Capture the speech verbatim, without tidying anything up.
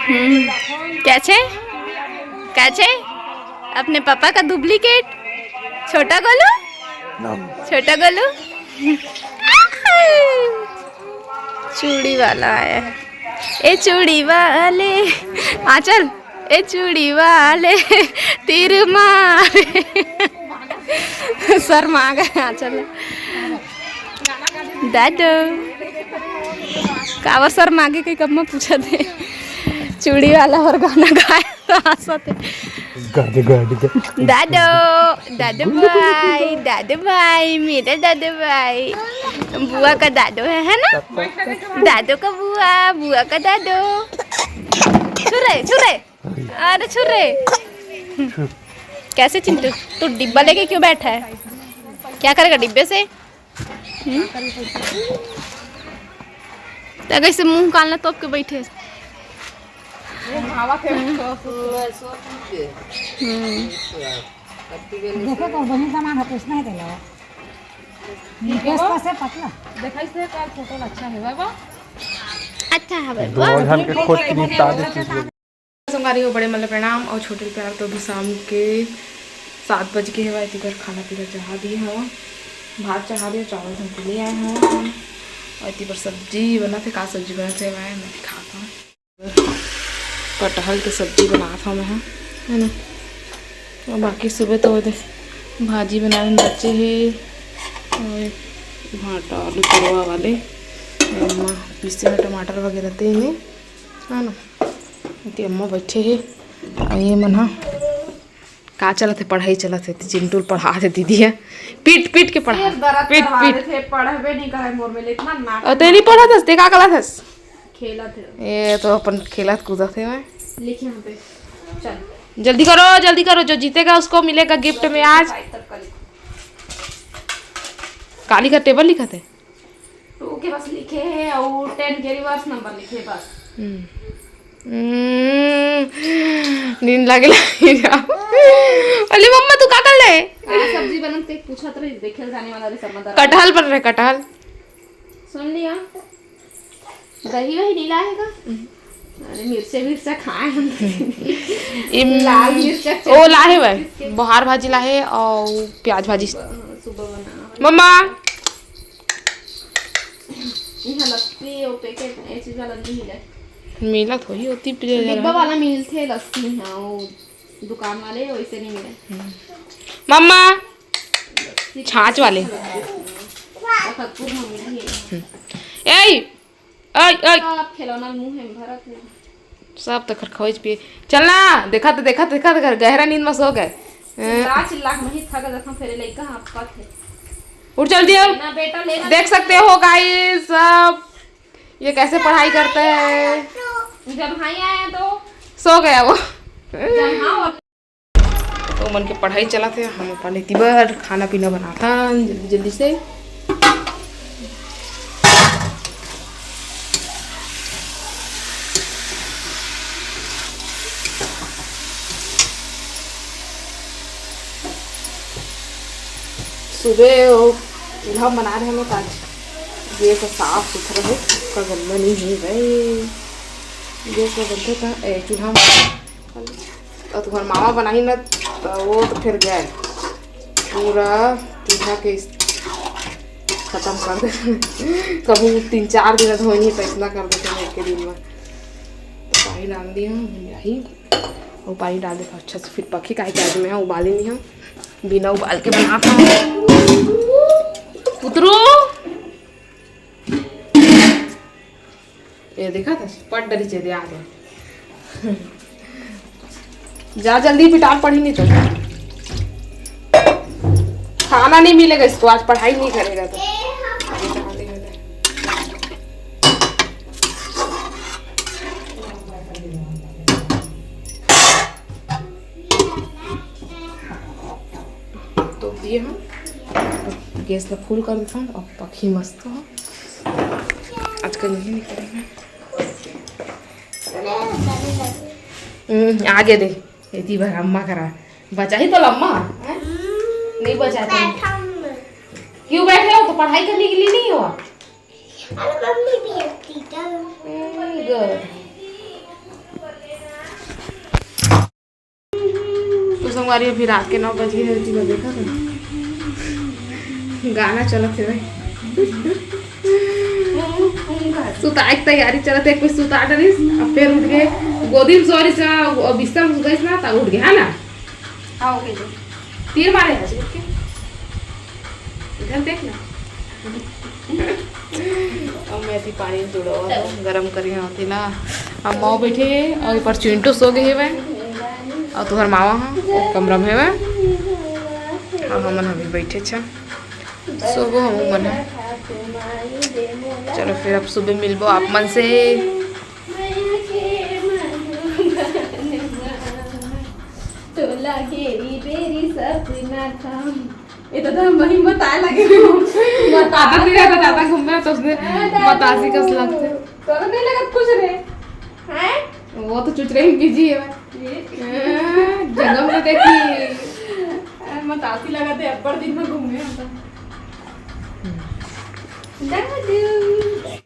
हम्म, क्या छे? क्या छे? अपने पापा का डुप्लीकेट। छोटा गोलू, छोटा गोलू। चूड़ी वाला आया है। ए चूड़ी वाले, आंचल। ए चूड़ी वाले, तीर मारे। शर्मा गए आंचल। दादो, काबर शर्मा गे, कई कब मैं पूछा थे। चूड़ी वाला और गाना गाया तो हंसा थे। गाड़ी, गाड़ी, गाड़ी। दादो, दादो भाई, दादो भाई, मेरा दादो भाई। बुआ का दादो है, है ना? दादो का बुआ, बुआ का दादो। छुरे, छुरे। अरे छुरे। कैसे चिंटू, तू डिब्बा लेके क्यों बैठा है? क्या करेगा डिब्बे से? हम्म? तो कैसे मुंह कान ला तोप के बैठे? हम्म। देखो तो वही सामान है, कुछ नहीं देला। कैसे पतला। देखा इससे का फोटो अच्छा है बाबा। अच्छा है बाबा। दो झन के खोज निपटा दे चीज। संगवारी हो, बड़े मन ल प्रणाम और छोटे ल प्यार। तो अभी शाम के सात बज के हवय, एती बर खाना पीना चढ़ा दिए हव, भात चढ़ा दिए, चावल धन के ले आए हव और एती बर सब्जी बनत हे। का सब्जी बनत हे, मैं, मैं दिखात हव। कटहल के सब्जी बनात हव मैं ह, है ना। और बाकी सुबह तो ओदे भाजी बनाए में बचे हे, और भांटा आलू तरुआ वाले, अम्मा पीसे में टमाटर वगैरह तेन हे, है ना। एती अम्मा बैठे हे, और ये मन ह का चलत हे? पढ़ाई चलत हे, चिंटू ल पढ़ात हे दीदी ह। पीट पीट के पढ़ा, पीट पीट। थे, पढ़बे नहीं करे मोर में, इतना नाटक। और ते नहीं पढ़त हस, ते का करत हस? खेलत हे। ये तो अपन खेलत कूदत हे मैं। लिख यहाँ पे। चल। जल्दी करो, जल्दी करो, जो जीतेगा उसको मिलेगा गिफ्ट में आज। काली का टेबल लिखत हे। टू के बस लिखे हे और टेन के रिवर्स नंबर लिखे हे बस। हम्म। हम्म, नींद लागे लागे जाओ। अरे मम्मा, तू का कर ले? का सब्जी बनत ते पूछत रही, देखे जाने वाला रे समझदार। कटहल बन रहे, कटहल। सुन लिया, दही वही नीला है का? अरे मिर्चा विर्चा खाए हम। इम, लाल मिर्चा ओ लाहे वह, बोहार भाजी लाहे और प्याज भाजी। सुबह बना मम्मा। इहाँ लस्सी अउ पैकेट ए चीज वाला नहीं मिले। मिलत होही ओती पिए डिब्बा जरा। वाला मिलथे लस्सी, हाँ, वो दुकान वाले वैसे नहीं मिले। मम्मा, लस्सी छाछ वाले। खजपुर में मिली है। ए, ए, ए। आप खिलौना मुंह में भरत है। सब तो खर खवैच पिए। चल ना, देखा तो, देखा तो, देखा तो, गहरा नींद में सो गए। चिल्ला चिल्ला के मही थक जखम फेरे लइका हांफत हे। उठ चल दिया। ना बेटा, ले ना देख बेटा। सकते हो गाइस, सब ये कैसे पढ़ाई करते हैं। जब भाई आया तो सो गया वो। जब हाँ, तो मन के पढ़ाई चलत हे, हम अपन एती बर खाना पीना बनाथन जल्दी जल्दी से। सुबह वो चूल्हा बना रहे हैं, आज गैस साफ सुथरा है, का गंदा नहीं है भाई। गैस में बनते था, ए, चूल्हा में। और तुम्हार मामा बनाही ना, तो वो तो फिर गए पूरा चूल्हा के इस-, खत्म कर दे। कभी तीन चार दिन धोई नहीं तो इतना कर देते हैं एक के दिन में। तो पानी डाल दिया हूँ, यही वो पानी डाल देता अच्छा से, फिर पकी काहे के आज मैं उबाली नहीं हूँ, बिना उबाल के बनाता हूँ। उतरू। ये देखा था, पट डरी चले आ गए। जा जल्दी पिटार पड़ी नहीं तो खाना नहीं मिलेगा इसको, आज पढ़ाई नहीं करेगा तो। तो ये हम गैस ला फुल कर देता हूँ। अब पखी मस्त हो। आजकल नहीं निकलेंगे। हम्म, आगे दे। एती भर अम्मा करा। बचाही तो लम्मा, हैं? नहीं बचाही तो। क्यों बैठे हो? तो पढ़ाई करने के लिए नहीं हो? अरे मम्मी भी आती तो। हम्म, good। संगवारी, अभी रात के नौ बज गे हे, जी देखा था, गाना चलत हे भाई। सुताए के तैयारी चलत हे, कुछ सुता डरिस, अब फिर उठ गे, गोदी में सोरिस, अब बिस्तर में गइस ना, तब उठ गे, है ना? हाँ, उठ गे। तीर मारे हे आज उठ के। इधर देख ना। अब मैं अभी पानी जुड़ो, गरम करी होती ना। अब माँ बैठे हे और ऊपर चिंटू सो गे हे, और तुहर मावा हा वो कमरा में हे, और हमन अभी बैठे छा। सोबो हमू मन ह। चलो फिर अब सुबह मिलबो आप मन से। तोला गेरी बेरी सपना था। ये तो, तो हम वही बताए लगे। बताते नहीं रहता, ज्यादा घूमना तो उसने हाँ, बतासी कस लगते। तो नहीं लगा कुछ रे। हैं? वो तो चुचरे ही बिजी है। ये? हाँ, जगह में देखी। हाँ, बतासी लगा थे, अब्बड़ दिन में घूमे हम तो। दादू।